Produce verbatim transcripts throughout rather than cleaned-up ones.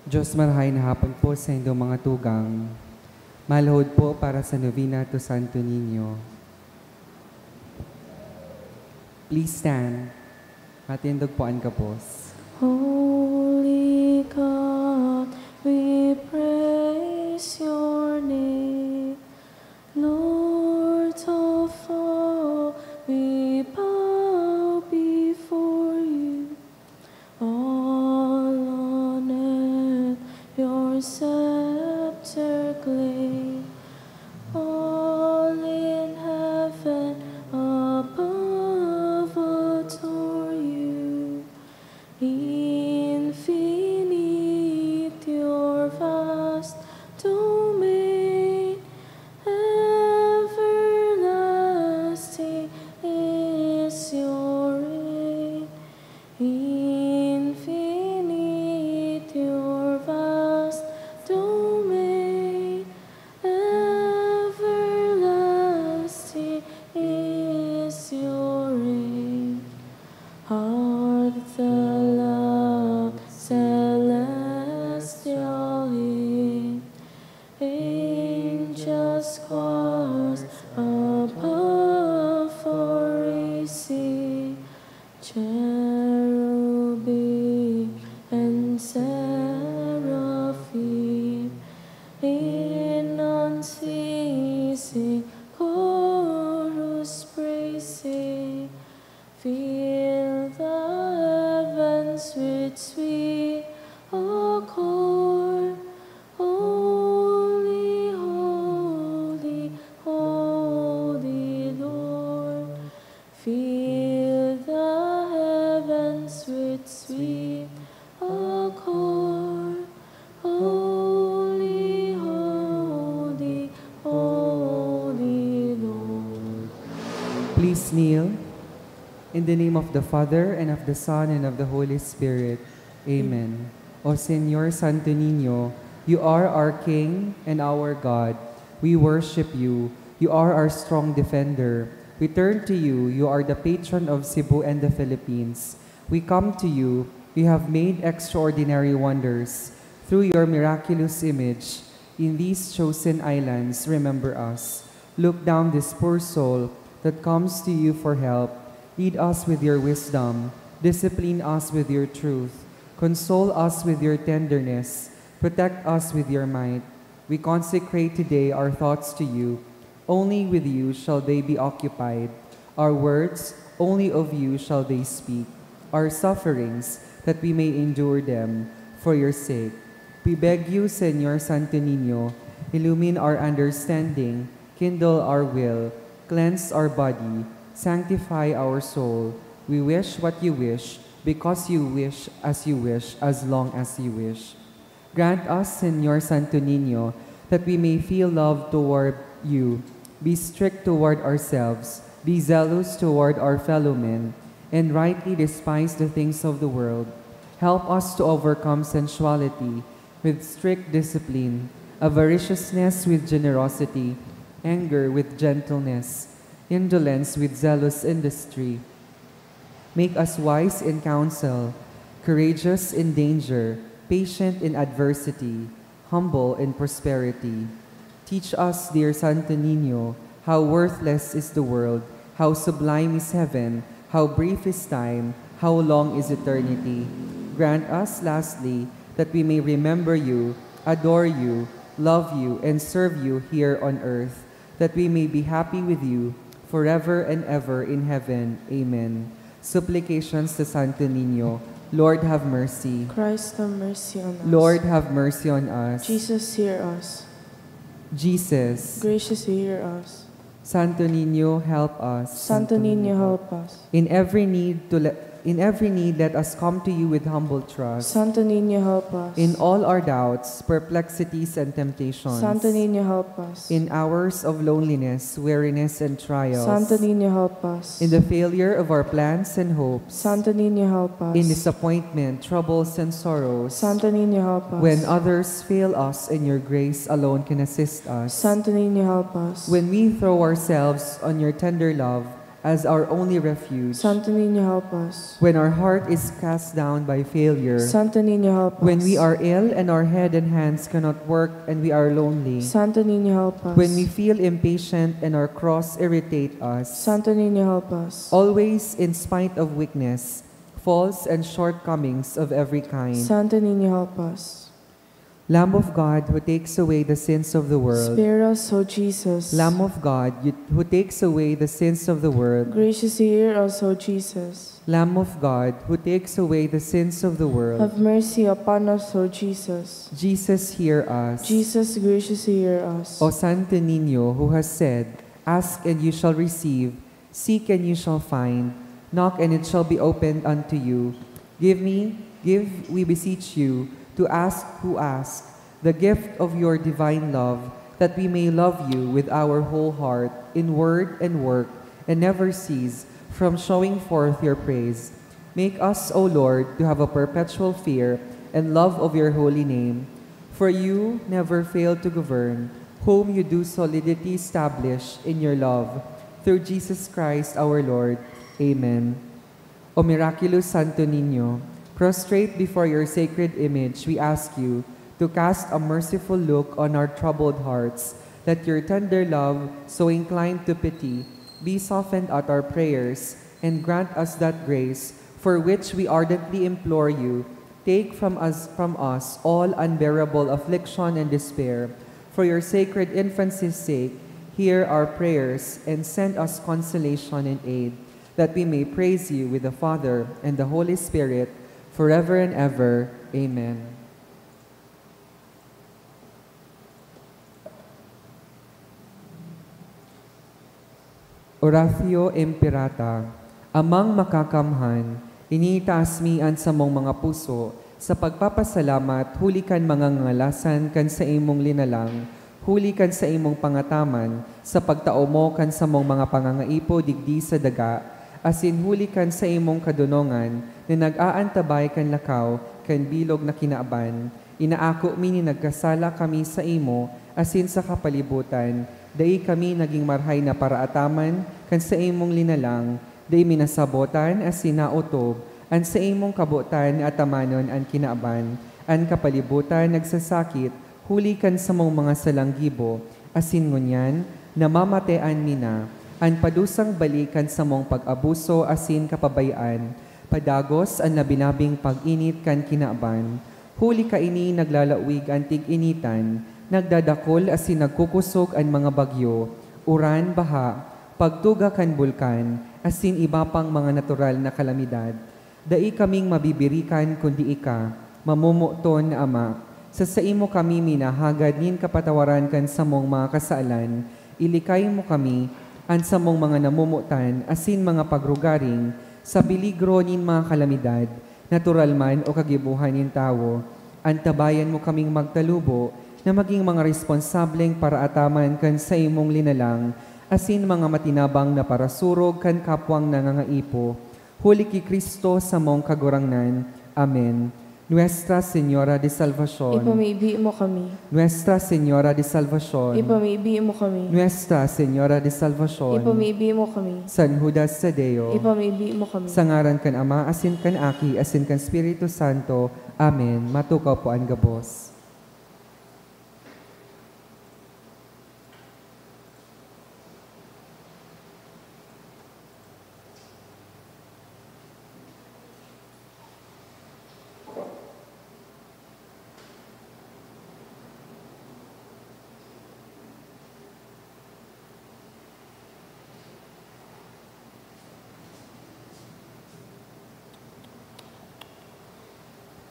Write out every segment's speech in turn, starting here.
Diyos, marahay na hapon po sa indong mga tugang. Maluhod po para sa Novena to Santo Niño. Please stand. Matindog po an gabos. Holy God, we praise your name. Lord of all, we bow before you. All on earth your scepter claim, all in heaven above adore you. Infinite your vast domain, everlasting is your reign. Infinite your vast domain, everlasting is your reign. Heart the loud celestial hymn, angels choirs above for raising, cherubim and seraphim, in unceasing chorus praising, fill the heavens with sweet accord. Holy, holy, holy Lord, fill the heavens with sweet accord. Holy, holy, holy Lord. Please kneel. In the name of the Father, and of the Son, and of the Holy Spirit. Amen. O Señor Santo Niño, you are our King and our God. We worship you. You are our strong defender. We turn to you. You are the patron of Cebu and the Philippines. We come to you. You have made extraordinary wonders. Through your miraculous image, in these chosen islands, remember us. Look down this poor soul that comes to you for help. Lead us with your wisdom. Discipline us with your truth. Console us with your tenderness. Protect us with your might. We consecrate today our thoughts to you. Only with you shall they be occupied. Our words, only of you shall they speak. Our sufferings, that we may endure them for your sake. We beg you, Señor Santo Niño, illumine our understanding, kindle our will, cleanse our body, sanctify our soul. We wish what you wish, because you wish, as you wish, as long as you wish. Grant us, Señor Santo Niño, that we may feel love toward you, be strict toward ourselves, be zealous toward our fellow men, and rightly despise the things of the world. Help us to overcome sensuality with strict discipline, avariciousness with generosity, anger with gentleness, indolence with zealous industry. Make us wise in counsel, courageous in danger, patient in adversity, humble in prosperity. Teach us, dear Santo Niño, how worthless is the world, how sublime is heaven, how brief is time, how long is eternity. Grant us, lastly, that we may remember you, adore you, love you, and serve you here on earth, that we may be happy with you forever and ever in heaven. Amen. Supplications to Santo Niño. Lord, have mercy. Christ, have mercy on us. Lord, have mercy on us. Jesus, hear us. Jesus. Graciously hear us. Santo Niño, help us. Santo Niño, help us. In every need to le-, in every need, let us come to you with humble trust. Santo Niño, help us. In all our doubts, perplexities, and temptations. Santo Niño, help us. In hours of loneliness, weariness, and trials. Santo Niño, help us. In the failure of our plans and hopes. Santo Niño, help us. In disappointment, troubles, and sorrows. Santo Niño, help us. When others fail us and your grace alone can assist us. Santo Niño, help us. When we throw ourselves on your tender love, as our only refuge. Santo Niño, help us. When our heart is cast down by failure, Santo Niño, help us. When we are ill and our head and hands cannot work and we are lonely, Santo Niño, help us. When we feel impatient and our cross irritate us, Santo Niño, help us. Always, in spite of weakness, faults and shortcomings of every kind. Santo Niño, help us. Lamb of God, who takes away the sins of the world. Spare us, O Jesus. Lamb of God, you, who takes away the sins of the world. Graciously hear us, O Jesus. Lamb of God, who takes away the sins of the world. Have mercy upon us, O Jesus. Jesus, hear us. Jesus, graciously hear us. O Santo Niño, who has said, "Ask and you shall receive, seek and you shall find, knock and it shall be opened unto you." Give me, give, we beseech you, to ask who ask, the gift of your divine love, that we may love you with our whole heart, in word and work, and never cease from showing forth your praise. Make us, O Lord, to have a perpetual fear and love of your holy name. For you never fail to govern, whom you do solidly establish in your love, through Jesus Christ our Lord. Amen. O miraculous Santo Niño, prostrate before your sacred image, we ask you to cast a merciful look on our troubled hearts. Let your tender love, so inclined to pity, be softened at our prayers, and grant us that grace for which we ardently implore you. Take from us, from us all unbearable affliction and despair. For your sacred infancy's sake, hear our prayers and send us consolation and aid, that we may praise you with the Father and the Holy Spirit, forever and ever. Amen. Oratio Imperata. Amang Makakamhan, iniitaas mi an samong mga puso sa pagpapasalamat huli kan mga ngangalasan kan saimong linalang, huli kan saimong pangataman sa pagtao mo kan samong mga pangangaipo digdi sa daga, asin huli kan saimong kadonongan na nag-aantabay kan lakaw kan bilog na kinaban. Inaako mi nin nagkasala kami saimo asin sa kapalibutan, dai kami nagin marahay na paraataman kan saimong linalang, dai mi nasabotan asin naotob an saimong kabotan na atamanon an kinaban. An kapalibutan nagsasakit huli kan samong mga salang gibo, asin ngunyan namamatean mi na an padusang balik kan samong pag-abuso asin kapabayaan, padagos an nabinabing pag-init kan kinaban. Huli kaini naglalawig an tig-initan, nagdadakul asin nagkukosog an mga bagyo, uran, baha, pagtuga kan bulkan, asin iba pang mga natural na kalamidad. Dai kaming mabibirikan kundi ika, mamomoton na Ama. Sa saimo kami minahagad nin kapatawaran kan samong mga kasalan, ilikay mo kami, an samong mga namomotan asin mga pagrugaring, sa peligro nin mga kalamidad, natural man o kagibohan nin tawo. Antabayan mo kaming magtalubo na magin mga responsableng paraataman kan saimong linalang asin mga matinabang na parasurog kan kapwang nangangaipo. Huli ki Cristo samong Kagurangnan. Amen. Nuestra Señora de Salvacion. Ipamibi mo kami. Nuestra Señora de Salvacion. Ipamibi mo kami. Nuestra Señora de Salvacion. Ipamibi mo kami. San Judas Tadeo. Ipamibi mo kami. Sa ngaran kan Ama, asin kan Aki, asin kan Espiritu Santo. Amen. Matukaw po an gabos.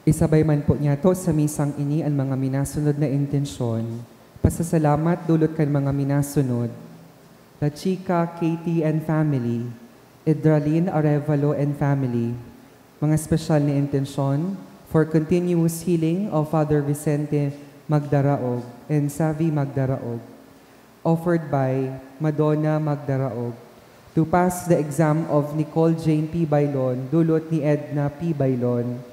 Isabay man po niyato sa misang ini an mga minasunod na intensyon. Pasasalamat dulot kan mga minasunod: La Chica Katie and family, Edralin Arevalo and family. Mga espesyal na intensyon: for continuous healing of Father Vicente Magdaraog and Savi Magdaraog. Offered by Madonna Magdaraog. To pass the exam of Nicole Jane P. Bailon, dulot ni Edna P. Bailon.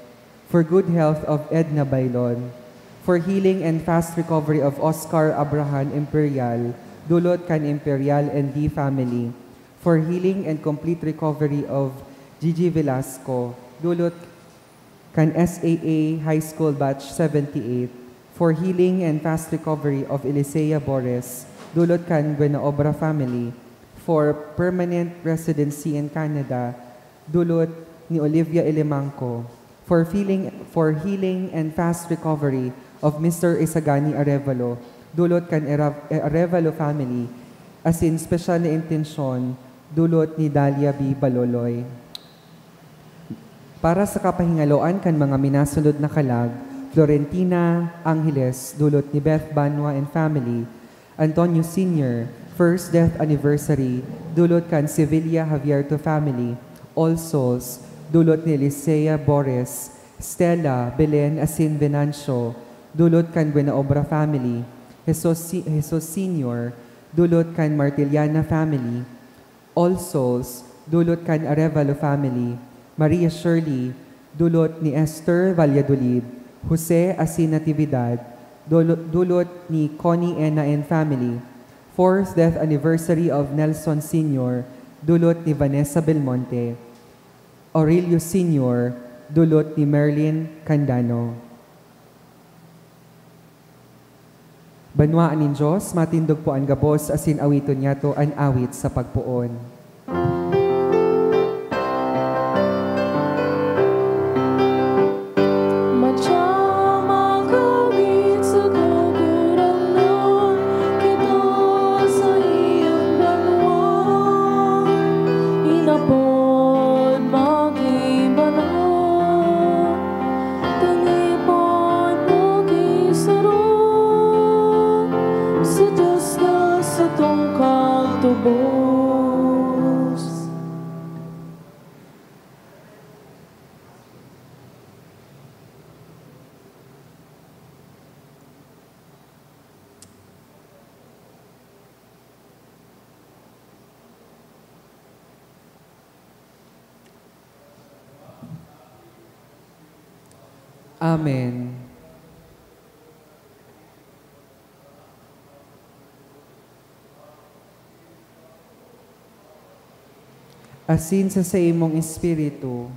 For good health of Edna Bailon. For healing and fast recovery of Oscar Abrahan Imperial, dulot kan Imperial and D family. For healing and complete recovery of Gigi Velasco, dulot kan S A A High School Batch seventy-eight. For healing and fast recovery of Elisea Bores, dulot kan Buenaobra family. For permanent residency in Canada, dulot ni Olivia Elemangco. For feeling, for healing and fast recovery of Mister Isagani Arevalo, dulot kan Era-, Arevalo family, asin special na intensyon, dulot ni Dalia B Baloloy. Para sa kapahingaloan kan mga minasunod na kalag, Florentina Angeles, dulot ni Beth Banwa and family, Antonio Senior, first death anniversary, dulot kan Sevilla Javierto family, All Souls, dulot ni Elisea Bores, Stella, Belen, asin Venancio, dulot kan Buenaobra family, Jesus Si-, Jesus Senior, dulot kan Martiliana family, All Souls, dulot kan Arevalo family, Maria Shirley, dulot ni Esther Valladolid, Jose asin Natividad, dulu-, dulot ni Connie Ena and family, fourth death anniversary of Nelson Senior, dulot ni Vanessa Belmonte, Aurelio Senior, dulot ni Merlin Candano. Banwaan nin Dios, matindog po an gabos, asin awiton niyato an awit sa pagpoon. Matya makawit sa Kagurangnan, kita sa iyang banwa, inapod maging banal. Tangi pagkisaro sa Diyos na sa tungkal tubos. Amen. Asin sa saimong espiritu.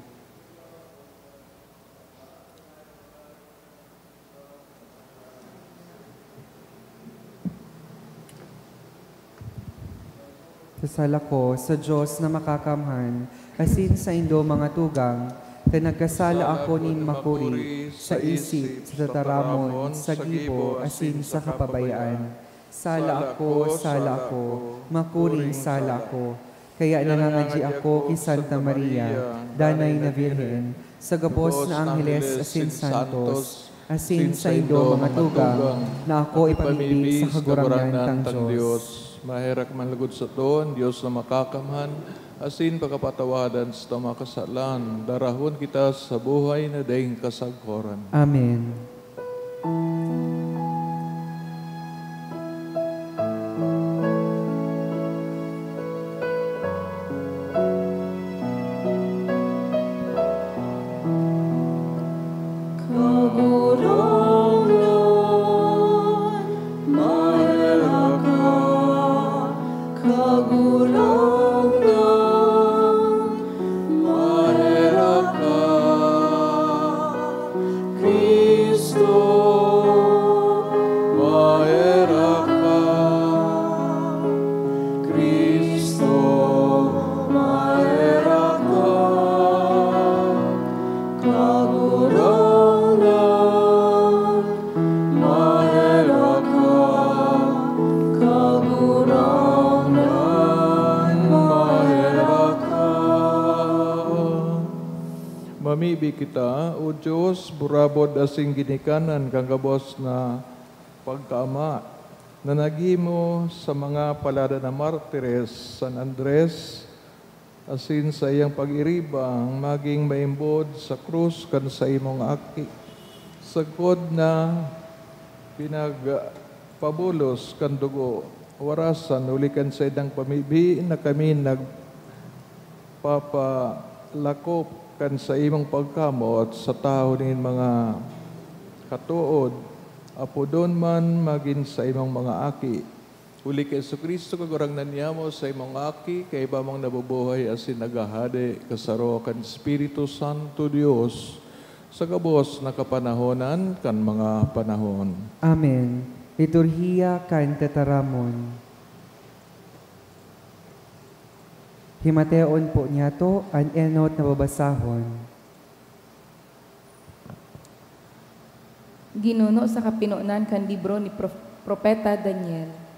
Sasala ko sa Dios na makakamhan, asin saindo, mga tugang, ta nagkasala ako nin makuri sa isip, sa tataramon, sa gibo, asin sa kapabayaan. Sala ako, sala ako, makuring sala ako. Kaya nangangadyi ako ki Santa Maria, Danay na Birhen, sa gabos na angheles asin santos, asin saindo, mga tugang, na ako ipamibi sa Kagurangnan tang Dios. Maherak man lugod sato an Dios na makakamhan, asin pakapatawadan sa mga kasalan, darahon kita sa buhay na daing kasagkoran. Amen. Kagurangnan, maherak ka. Cristo, maherak ka. Cristo, maherak ka. Kagurangnan, maherak ka. Kagurangnan, maherak ka. Mamibi kita, O Dios, burabod asin ginikanan kan gabos na pagkaama, na naghimo sa mga palada na martires, San Andres, asin saiyang pag-iriba ang magin maimbod sa krus kan saimong Aki. Sagkod na pinagpabulos kan dugo, warasan, huli kan saindang pamibi na kami nagpapalakop kan saimong pagkamoot sa tahaw nin mga katood, apodon man magin saimong mga aki. Huli ki Jesu-Cristo, Kagurangnan niamo, sa imong Aki, kaiba mang nabubuhay asin naghahade, kasaro kan Espiritu Santo, Dios, sa gabos na kapanahonan kan mga panahon. Amen. Liturhiya kan Tataramon. Himateon po niyato an enot na babasahon. Ginuno sa kapinonan kan libro ni Prof-, Propeta Daniel.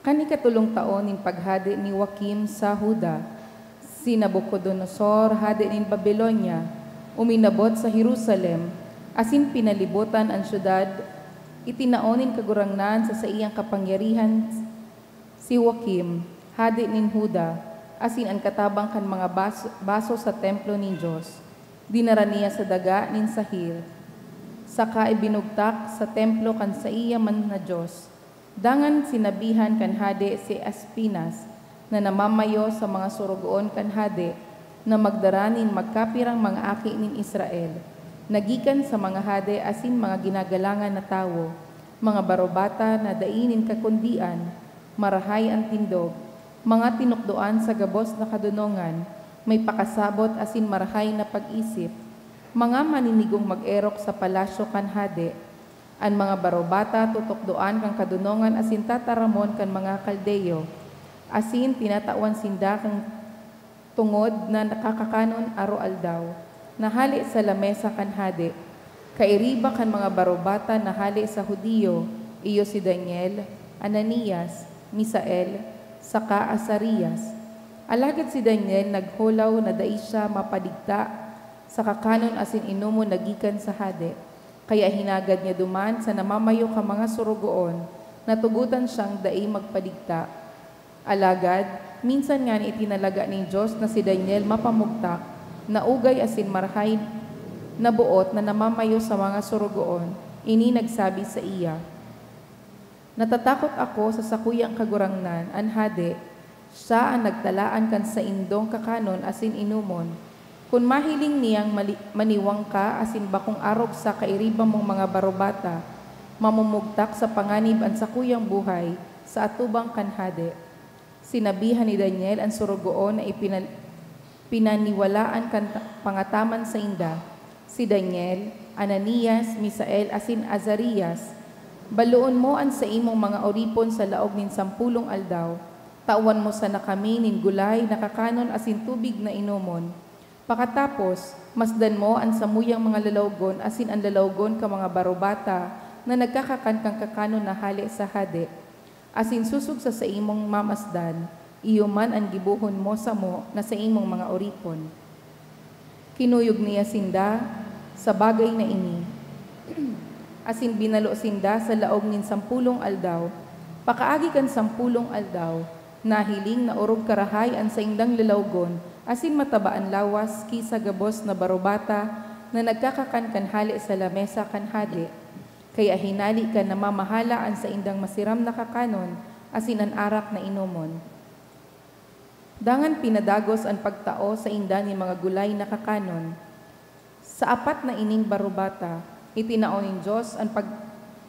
Kan ikatolong taon nin paghade ni Joaquim sa Juda, si Nabucodonosor, hade nin Babilonia, uminabot sa Jerusalem, asin pinalibotan an syudad. Itinao nin Kagurangnan sa saiyang kapangyarihan si Joaquim, hade nin Juda, asin an katabang kan mga bas-, baso sa templo nin Dios. Dinara niya sa daga nin sahir, saka ibinugtak sa templo kan saiya man na Dios. Dangan sinabihan kan hade si Aspinas, na namamayo sa mga sorogoon kan hade, na magdara nin magkapirang mga aki nin Israel, na gikan sa mga hade asin mga ginagalangan na tawo, mga barobata na dai nin kakundian, marahay an tindog, mga tinukdoan sa gabos na kadonongan, may pakasabot asin marahay na pag-isip, mga maninigong mag-erok sa palasyo kan hade. An mga barobata tutukdoan kan kadonongan asin tataramon kan mga Kaldeo, asin tinatawan sinda kan tungod na nakakakanon aroaldaw, na hale sa lamesa kan hade. Kairiba kan mga barobata na hale sa Judio, iyo si Daniel, Ananias, Misael, saka Azarias. Alagad si Daniel nagholaw na dai siya mapadigta sa kakanon asin inomon na gikan sa hade. Kaya hinagad niya duman sa namamayo kan mga sorogoon na tugotan siyang dai magpadigta. Alagad, minsan ngani itinalaga nin Dios na si Daniel mapamugtak, naugay asin marahay na boot na namamayo sa mga sorogoon. Ini nagsabi saiya, "Natatakot ako sa sakuyang kagurangnan, an hade, siya an nagtalaan kan saindong kakanon asin inomon. Kun mahiling niyang mali-, maniwang ka asin bakong arog sa kairiba mong mga barobata, mamumugtak sa panganib an sakuyang buhay sa atubang kan hade." Sinabihan ni Daniel an sorogoon na ipinal-, pinaniwalaan kan ta-, pangataman sainda, si Daniel, Ananias, Misael, asin Azarias, "Baloon mo an saimong mga oripon sa laog nin sampolong aldaw. Tawan mo sana kami nin gulay na kakanon asin tubig na inomon. Pakatapos, masdan mo an samuyang mga lalawgon asin an lalawgon kan mga barobata na nagkakakan kan kakanon na hale sa hade. Asin sosog sa saimong mamasdan, iyo man an gibohon mo samo na saimong mga oripon." Kinuyog niya sinda sa bagay na ini, asin binalo sinda sa laog nin sampolong aldaw. Pakaagi kan sampolong aldaw, nahiling na orog karahay an saindang lalawgon, asin mataba an lawas ki sa gabos na barobata na nagkakakan kan hale sa lamesa kan hade. Kaya hinali kan namamahala an saindang masiram na kakanon asin an arak na inomon. Dangan pinadagos an pagtao sainda nin mga gulay na kakanon. Sa apat na ining barobata, itinao nin Dios an pag-,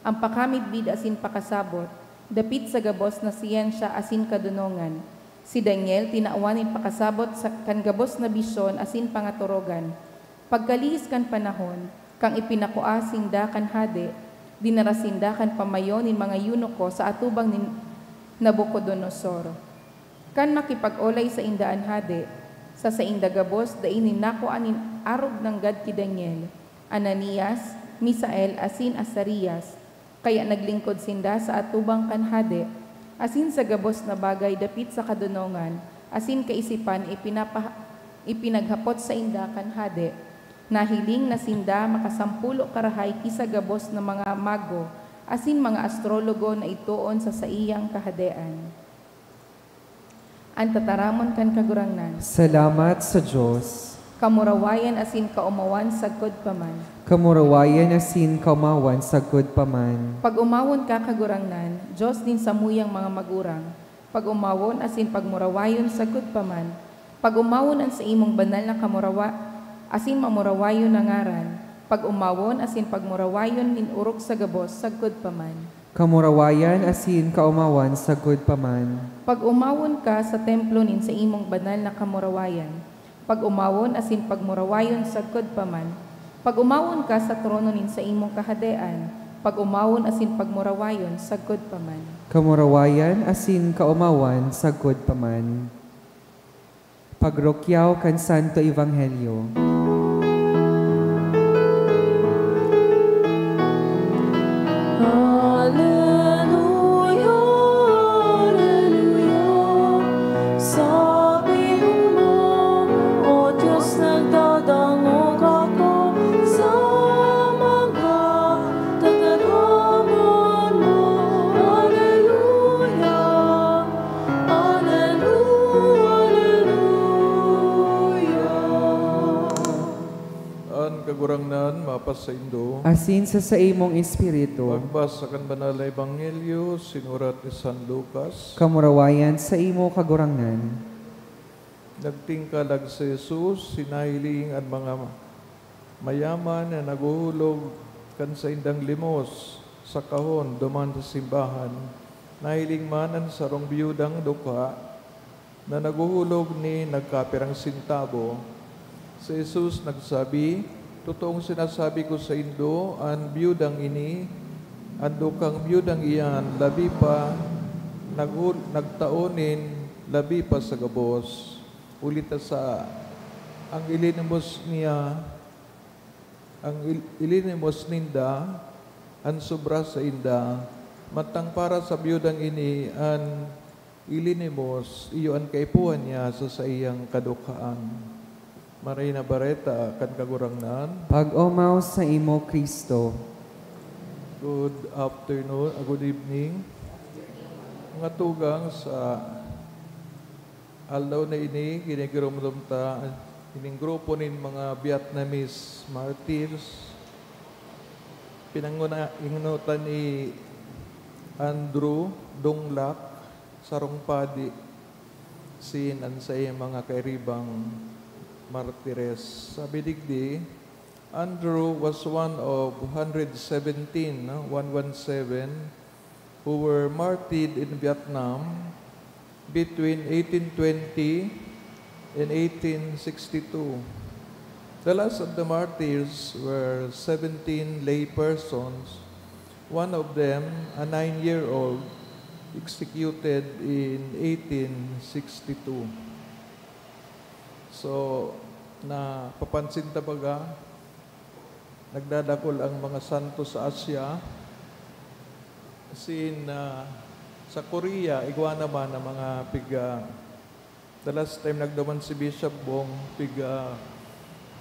an pakamidbid asin pakasabot dapit sa gabos na siyensya asin kadonongan. Si Daniel tinawan nin pakasabot sa, kan gabos na bisyon asin pangatorogan. Pagkalihis kan panahon, kan ipinakua sinda kan hade, dinara sinda kan pamayo nin mga eunuko sa atubang ni Nabucodonosor. Kan makipag-olay sainda an hade, sa sainda gabos dai nin nakua nin arog nanggad ki Daniel, Ananias, Misael, asin Azarias. Kaya naglingkod sinda sa atubang kan hade, asin sa gabos na bagay dapit sa kadonongan asin kaisipan ipinapa-, ipinaghapot sainda kan hade. Nahiling na sinda makasampulo karahay ki sa gabos na mga mago asin mga astrologo na igtoon sa saiyang kahadean. An tataramon kan Kagurangnan. Salamat sa Dios. Kamurawayan asin kaomawan sagkod pa man. Kamurawayan asin kaomawan sagkod pa man. Pag-omawon ka, Kagurangnan, Dios nin samuyang mga magurang. Pag-omawon asin pagmurawayon sagkod pa man. Pag-omawon an saimong banal na kamurawa-, asin mamurawayon na ngaran. Pag-omawon asin pagmurawayon nin orog sa gabos sagkod pa man. Kamurawayan asin kaomawan sagkod pa man. Pag-omawon ka sa templo nin saimong banal na kamurawayan. Pag-omawon asin pagmurawayon sagkod pa man. Pag-omawon ka sa trono nin saimong kahadean. Pag-omawon asin pagmurawayon sagkod pa man. Kamurawayan asin kaomawan sagkod pa man. Pagrukyaw kan Santo Ebanghelyo. Hallelujah, hallelujah. Sabi mo, O Diyos, nagdadangog ako sa mga tataramon mo. Hallelujah, hallelujah, hallelujah. An Kagurangnan mapasaindo. Asin sa saimong espiritu. Pagbasa kan Banal na Ebanghelyo sinurat ni San Lucas. Kamurawayan saimo, Kagurangnan. Nagtingkalag si Jesus, hinahiling an mga mayaman na naghuhulog kan saindang limos sa kahon duman sa simbahan. Nahiling man an sarong biyudang dukha na naghuhulog nin nagkapirang sentabo. Si Jesus nagsabi, "Totoong sinasabi ko saindo, an biyudang ini, an dukhang biyudang iyan, labi pa, naghul-, nagtao nin labi pa sa gabos." Huli ta sa, ang ilinimos niya, ang il-, ilinimos ninda, an sobra sainda, mantang para sa biyudang ini, an ilinimos, iyo an kaipuhan niya sa saiyang kadukhaan. Maray na Bareta kan Kagurangnan. Pag-omaw saimo, Cristo. Good afternoon, ah, good evening. Mga tugang, sa aldaw na ini, ginigiromdom ta ining grupo nin mga Vietnamese martyrs. Pinanguna-, ingnotan ni Andrew Dong Lac, sarong padi, sin an saiyang mga kairibang martires. Sabi digdi, Andrew was one of hundred seventeen, no? One one seven, who were martyred in Vietnam between eighteen twenty and eighteen sixty-two. The last of the martyrs were seventeen lay persons, one of them, a nine-year-old, executed in eighteen sixty-two. So, napapansin ta baga, nagdadakul ang mga santo sa Asia. Asin, ah, sa Korea, igwa naman ang mga piga, the last time nagduman si Bishop Bong, piga,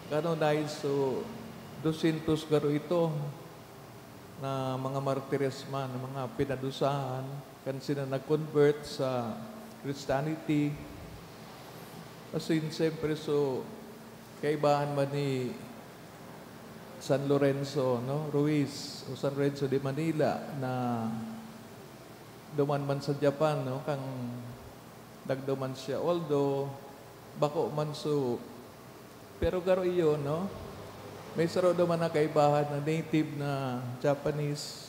canonize, so, dosyentos garo ito na mga martires man, mga pinadusahan, kan sina nag-convert sa Christianity. Asin, siyempre, so, kaibahan man ni San Lorenzo, no? Ruiz, o San Lorenzo de Manila, na duman man sa Japan, no? Kan nagduman siya. Although, bako man so, pero garo iyo, no? May saro duman na kaibahan na native na Japanese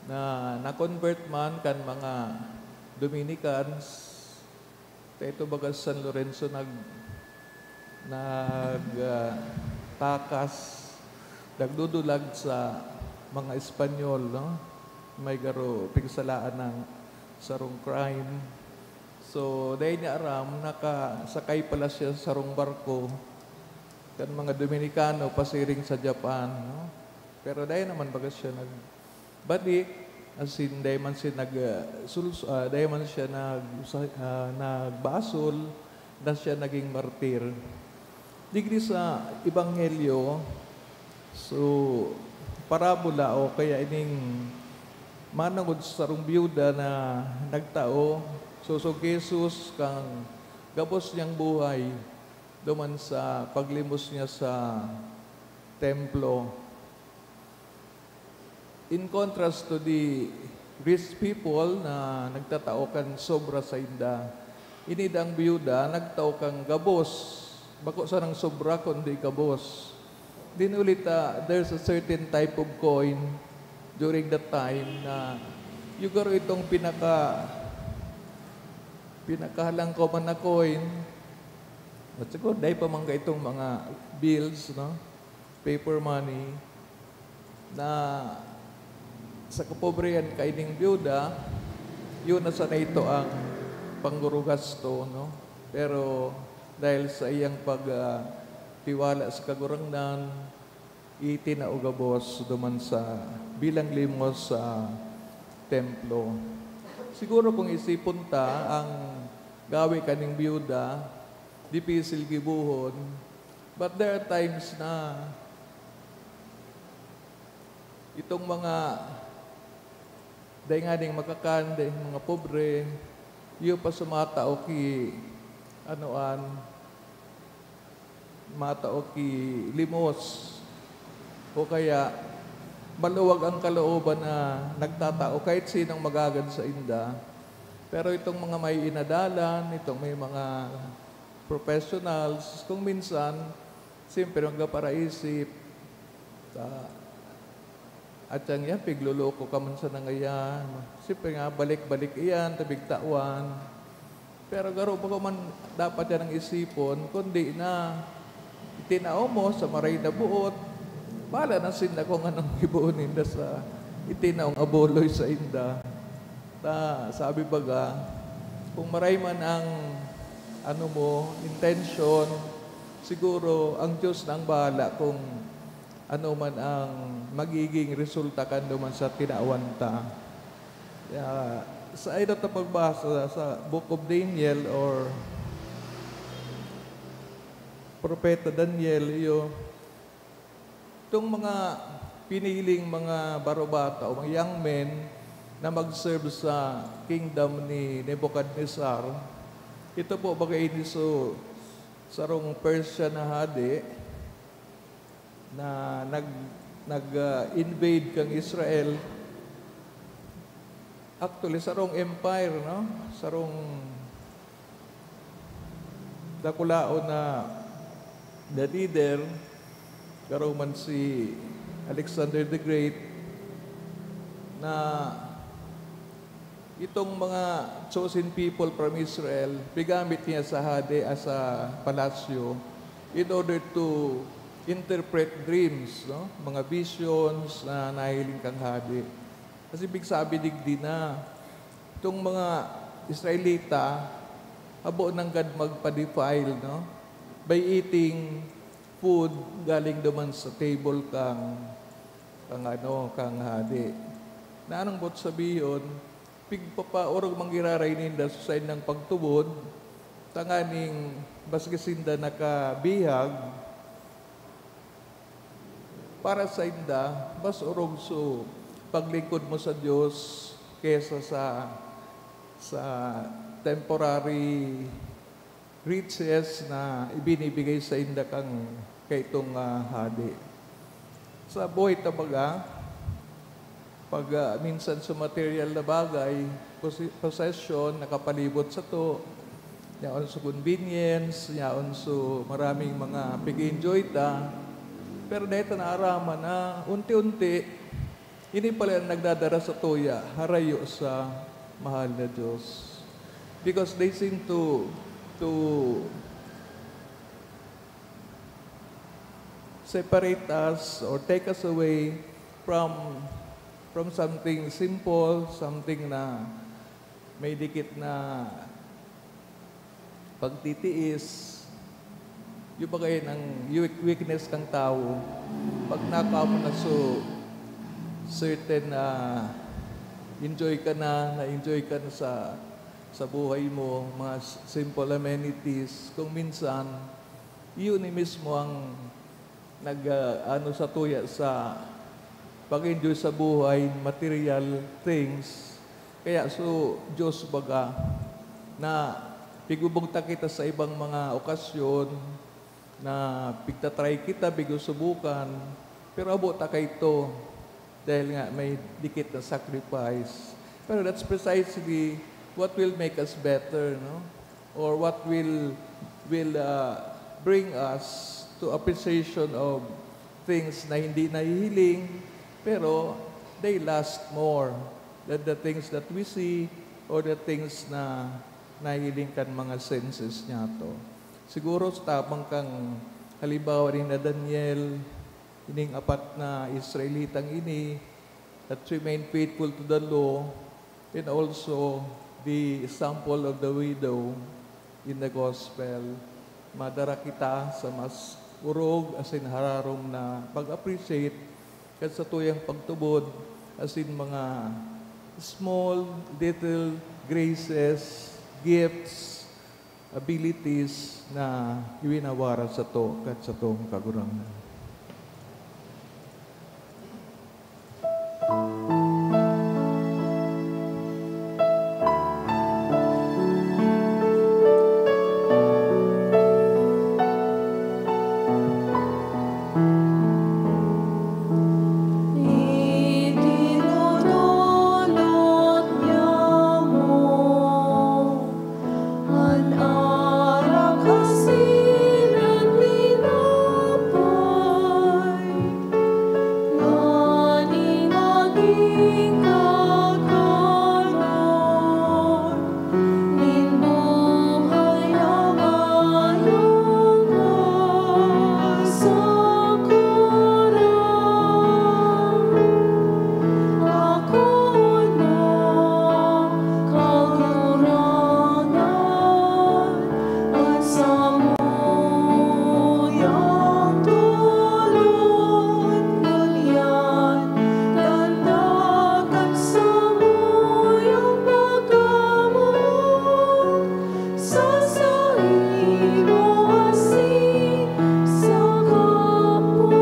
na na-convert man kan mga Dominicans. Kaya ito baga San Lorenzo nag-, nag-, ah, takas, nagdudulag sa mga Espanyol, no? May garo pigsalaan ng sarong crime. So, dai niya aram, nakasakay pala siya sa sarong barko kan mga Dominicano pasiring sa Japan, no? Pero dai naman baga siya nagbalik, asin dai man siya nag, ah, suls-, ah, dai man siya nag-, sa-, ah, nagbasol na siya naging martir. Digdi sa Ebanghelyo, so, parabola o kaya ining manongod sa sarong byuda na nagtao, sosog ki Jesus kan gabos niyang buhay duman sa paglimos niya sa templo. In contrast to the rich people na nagtatao kan sobra sainda, ini daang byuda nagtao kan gabos, bako sanang sobra kundi gabos. Dinuli ta, there's a certain type of coin during that time na yung garo itong pinaka, pinakahalangkaw man na coin, at siguro dahil pa man ka itong mga bills, no? Paper money, na sa kapobrehan kaining byuda, yun na sana ito ang panggurugasto, no? Pero dahil sa iyang pag, ah, tiwala sa Kagurangnan, itinao gabos duman sa bilang limos sa templo. Siguro kung isipon ta ang gawe kaning byuda, dipisil gibohon, but there are times na itong mga dai nganing makakan, dai mga pobre, iyo pa sumatao ki, ano an, matao ki limos. O kaya, maluwag ang kalooban na nagtatao kahit sinong magagad sa inda. Pero itong mga may inadalan, itong may mga professionals, kung minsan, siyempre, magpaparaisip. Ta-, at yang yan, pigloloko ka man sa nangayan. Siyempre nga, balik-balik iyan, tabig tawan. Pero garo pa ko man dapat yan ang isipon, kundi na itinao mo sa maray na buot. Bahala na sinda kung anong gibohon ninda sa itinaong abuloy sa inda. Ta, sabi baga, kung maray man ang, ano mo, intention, siguro ang Diyos na ang bahala kung ano man ang magiging resulta kan duman sa tinawan ta. Kaya, sa ino ta pagbasa sa Book of Daniel or Propeta Daniel, iyo, itong mga piniling mga barobata o mga young men na mag-serve sa kingdom ni Nebuchadnezzar, ito po, baga ini so sarong Persia na hade na nag-, nag, ah, invade kang Israel. Actually, sarong empire, no? Sarong dakulaon na, na leader, garo man si Alexander the Great, na itong mga chosen people from Israel, pigamit niya sa hade, ah, sa palasyo in order to interpret dreams, no? Mga visions na nahiling kang hade. Kasi ibig sabi digdi na, itong mga Israelita, habo nanggad magpa-defile, no? By eating food galing duman sa table kang, kang ano, kang hade. Na anong boot sabihon, pigpapaorog man giraray ninda sa saindang pagtubod, tanganing maski sinda nakabihag, para sainda, mas orog so paglingkod mo sa Dios kesa sa, sa temporary riches na ibinibigay sainda kang kaitong, ah, hade. Sa buhay ta baga, pag, ah, minsan sa material na bagay, posi-, possession, nakapalibot sato, yaon sa convenience, yaon sa maraming mga pig-enjoy ta. Pero dai ta naaraman na unti-unti, ini pala ang nagdadara sa tuya, harayo sa mahal na Diyos. Because they seem to, to separate us or take us away from, from something simple, something na may dikit na pagtitiis. Yung bagay ng weak-, weakness ng tao, pag nakuha mo na so certain na enjoy ka na, na-enjoy ka na sa, sa buhay mo, mga s-, simple amenities, kung minsan, yun ni mismo ang nag, ah, ano, sa tuya sa pag-enjoy sa buhay, material things. Kaya so, Diyos baga, na pigbubugtak kita sa ibang mga okasyon, na pigtatry kita, pigsusubukan, pero habo ta kaito dahil nga may dikit na sacrifice. Pero that's precisely what will make us better, no? Or what will, will, ah, bring us to appreciation of things na hindi nahihiling, pero they last more than the things that we see or the things na nahiling kan mga senses niyato. Siguro sa tabang kan halimbawa ni na Daniel, ining apat na Israelitang ini that remain faithful to the law, and also the example of the widow in the gospel, madara kita sa mas orog asin hararom na pag-appreciate kan satuyang pagtubod asin mga small, little graces, gifts, abilities na iwinawara sato kan satong Kagurangnan. Itinutulot niya mo an arak asin an tinapay, nganing magin kakanon nin buhay na mayong sakaran. Ako na, Kagurangnan, an samuyang tulod, ngunyan tanda kan samuyang pagkamoot sa saimo asin sa kapwa.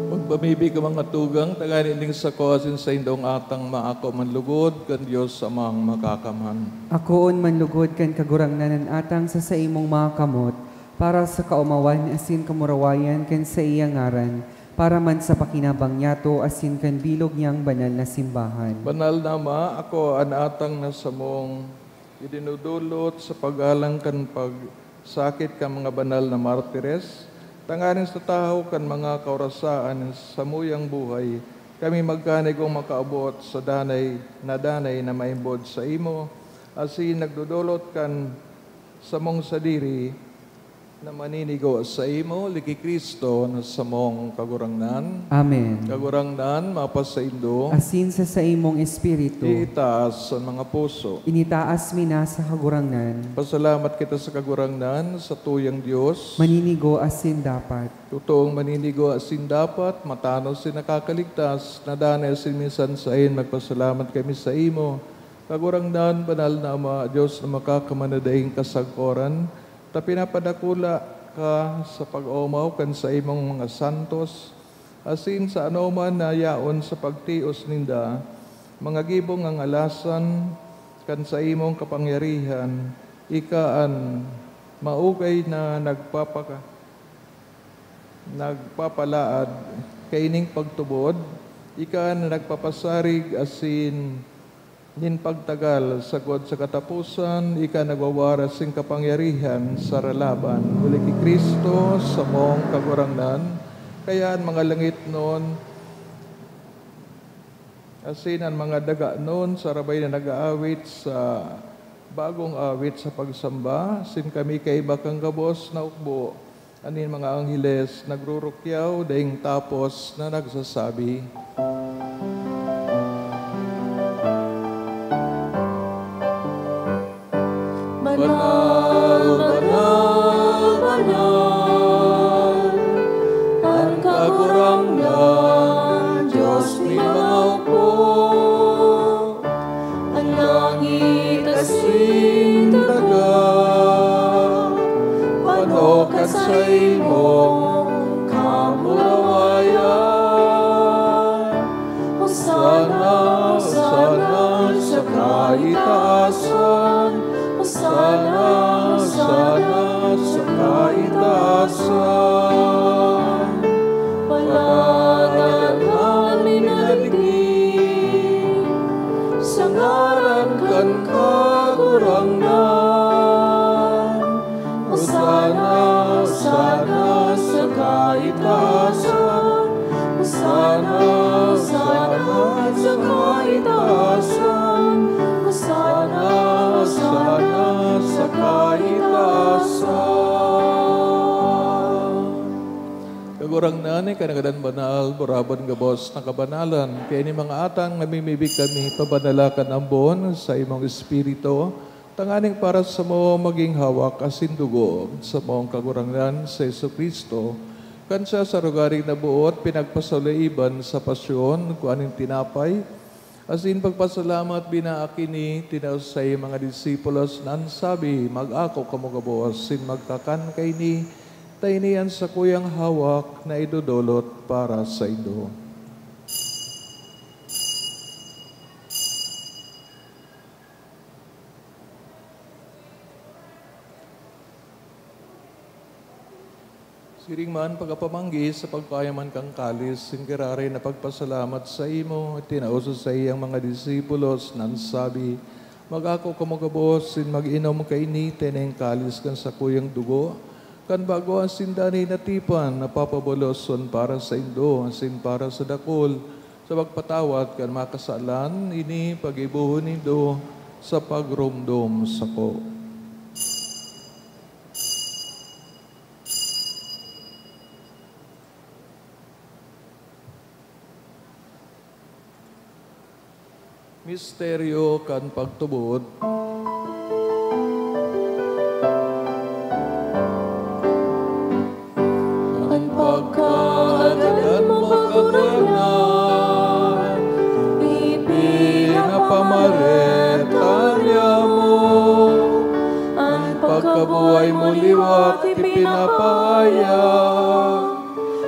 Magpamibi ka, mga tugang, tanganing sako asin saindong atang maako man lugod kan Dios Amang Makakamhan. Akoon man lugod kan Kagurangnan an atang sa saimong mga kamot, para sa kaomawan asin kamurawayan kan saiyang ngaran, para man sa pakinabang niyato asin kan bilog niyang banal na simbahan. Banal na Ama, ako an atang na samong idinudulot sa paggalang kan pagsakit kan mga banal na martires, tanganing sa tahaw kan mga kaorasaan nin samuyang buhay, kami magkanigong makaabot sa danay na danay na maimbod saimo, asin nagdodolot kan samong sadiri na maninigo saimo, liki Cristo na samong Kagurangnan. Amen. Kagurangnan, mapasaindo. Asin sa saimong espiritu. Iitaas an mga puso. Initaas mi na sa Kagurangnan. Pasalamat kita sa Kagurangnan, satuyang Dios. Maninigo asin dapat. Totoong maninigo asin dapat, matanos asin nakakaligtas, na danay asin minsan saen magpasalamat kami saimo. Kagurangnan, banal na Ama, Dios na makakamanodaing kasagkoran, ta pinapadakula ka sa pag-omaw kan saimong mga santos, asin sa anoman na yaon sa pagtios ninda, mga gibong ngangalasan kan saimong kapangyarihan, ika an maugay na nagpapaka-, nagpapalaad kaining pagtubod, ika na nagpapasarig asin nin pagtagal, sagkod sa kataposan, ika nagwawaras nin kapangyarihan sa ralaban. Huli ki Cristo, samong Kagurangnan, kaya an mga langitnon asin an mga daga nun sarabay na nag-aawit sa bagong awit sa pagsamba, asin kami kaiba kan gabos na ukbo, asin mga angheles nagrurukyaw daing tapos na nagsasabi, "Banal, banal, banal, an Kagurangnan, Dios nin mga hukbo." An langit asin daga, pano kan saimong kamurawayan. Hosana, Hosana sa kaitaasan, Hosana, Hosana sa kaitaasan. Banal an mga minadigdi sa ngaran kan Kagurangnan. Hosana, Hosana sa kaitaasan. Hosana, Ani kan Kagadan Banal, buraban gabos na kabanalan. Kaya ini mga atang namimibi kami, pabanala kan ambon sa imong Espiritu, tanganing para samo magin hawak asin dugo sa mong Kagurangnan, si Jesu-Cristo. Kan siya sa rogaring naboot, pinagpasauliban sa pasyon, kuan nin tinapay, asin pagpasalamat, binaak ini, tinao sa saiyang mga disipulos, na an sabi, "Mag-ako kamo gabos, asin magkakan kaini, ta ini an sakuyang hawak na idodolot para saindo." Siring man, pagkapamanggi sa pagkayaman kan kalis, singgiraray na pagpasalamat saimo, tinao sa saiyang mga disipulos, na an sabi, "Mag-ako kamo gabos, asin mag-inom kaini, ta ini an kalis kan sakuyang dugo, kan bago asin danay na tipan, na papaboloson para saindo, asin para sa dakul, sa pagpatawad kan mga kasalan. Ini paggibohon nindo sa pagromdom sako." Misteryo kan pagtubod. An pagkagadan mo, Kagurangnan, ipinapamareta niamo. An pagkabuhay mo liwat ipinapaaya,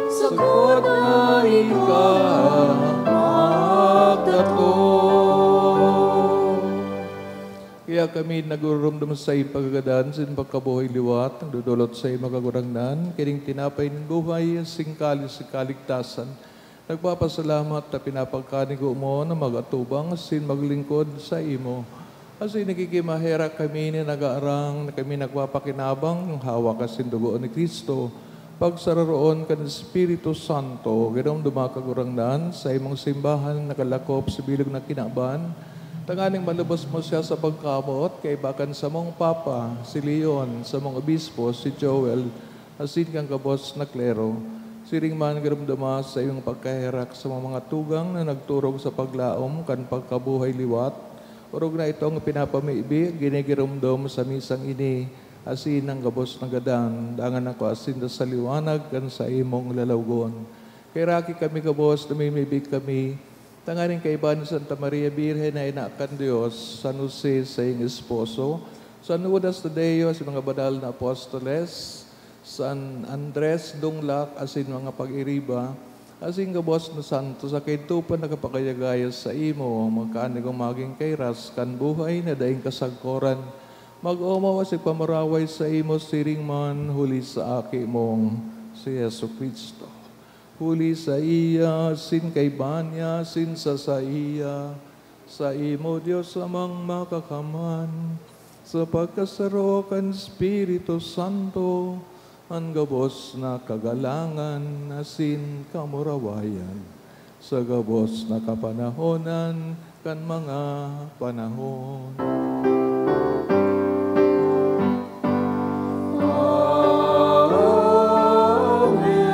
sagkod na ika magdatong. Kaya kami nagururumdom sa ipagagadan sin pagkabuhay liwat, nagdodolot sa imo, Kagurangnan, kining tinapay nin buhay, asin kalis nin kaligtasan. Nagpapasalamat ta pinapagkanigo mo na mag-atubang asin maglingkod sa imo. Asin nakikimaherak kami na nag-aarang na kami nagpapakinabang nin hawak asin dugo ni Cristo, pagsararoon kan Espiritu Santo. Ginomdoma, Kagurangnan, sa imong simbahan nakalakop sa bilog na kinaban, tanganing malubos mo siya sa pagkamoot, kaiba kan samong Papa, si Leon, samong Obispo, si Joel, asin kan gabos na klero. Siring man, giromdoma sa imong pagkaherak sa mga, mga tugang na nagturog sa paglaom kan pagkabuhay liwat. Orog na itong pinapamibi, ginigiromdom sa misang ini, asin an gabos na gadan, dangan nakua sinda sa liwanag kan sa imong lalawgon. Kaheraki kami gabos, namimibi kami, tanganing kaiba ni Santa Maria Birhen na ina kan Dios, San Jose, saiyang esposo, San Judas Tadeo, sa mga banal na apostoles, San Andres Dunglac, asin mga pag-iriba, asin gabos na santos, sa kaidto pa nakapagayagaya sa imo, magkanigong magin kairas kan buhay na daing kasagkoran, mag-omaw asin pamaraway sa imo siring man huli sa Aki mong si Jesu-Cristo. Huli saiya, asin kaiba niya, asin sa saiya, saimo, Dios Amang Makakamhan, sa pagkasaro kan Espiritu Santo, an gabos na kagalangan asin kamurawayan, sa gabos na kapanahonan kan mga panahon. Amen. Amen. Amen. Amen.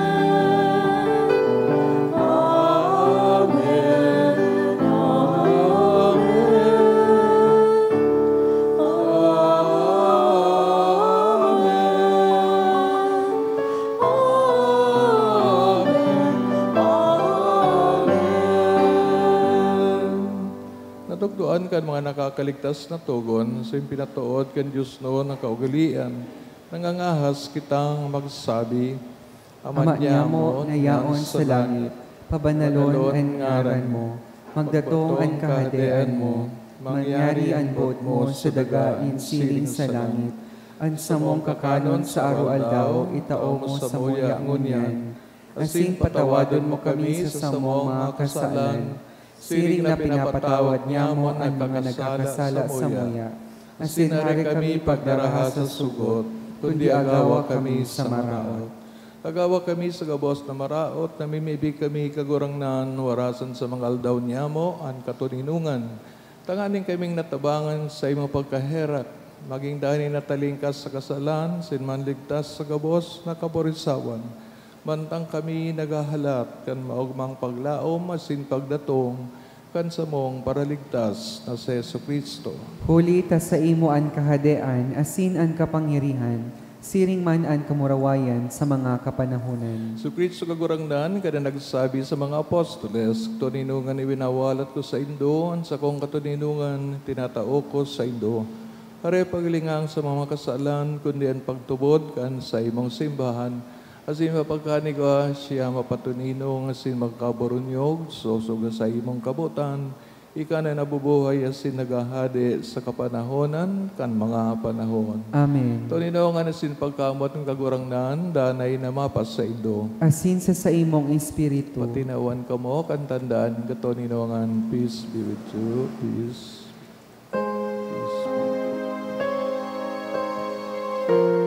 Amen. Amen. Natukdoan kan mga nakakaligtas na togon, asin pinatood kan diosnon na kaugalian, nangangahas kitang magsabi, Ama niamo na yaon sa langit, pabanalon an ngaran mo, magdatong an kahadean mo, mangyari an boot mo sa daga nin siring sa langit. An samong kakanon sa araw-aldaw, itao mo samuya ngunyan. Asin patawadon mo kami sa samong mga kasalan, siring na pinapatawad niamo an mga nagkakasala samuya. Asin hare kami pagdaraha sa sugot, kundi agawa kami sa maraot. Agawa kami sa gabos na maraot, namimibi kami, Kagurangnan, warasan sa mga aldaw niamo an katoninongan, tanganing kaming natabangan sa imo pagkaherak, magin danay na talingkas sa kasalan, asin manligtas sa gabos na kaporisawan. Mantang kami naghahalat kan maogmang paglaom asin pagdatong kan samong Paraligtas na si Jesu-Cristo. Huli ta saimo an kahadean asin an kapangyarihan, siring man an kamurawayan sa mga kapanahonan. Jesu-Cristo Kagurangnan, kada nagsabi sa mga apostoles, "Toninongan iwinawalat ko saindo, an sakong katoninongan tinatao ko saindo." Hare paghilingang sa mga kasalan, kundi an pagtubod kan saimong simbahan, asin mapagkanigwa siya mapatoninong asin magkaburunyog, sosog sa saimong kabotan, ika na nabubuhay asin naghahade sa kapanahonan kan mga panahon. Amen. Toninongan asin pagkamoot kan Kagurangnan, danay na mapasaindo. Asin sa saimong espiritu. Patinawan kamo kan tandaan kan katoninongan. Peace be with you. Peace. Peace be with you.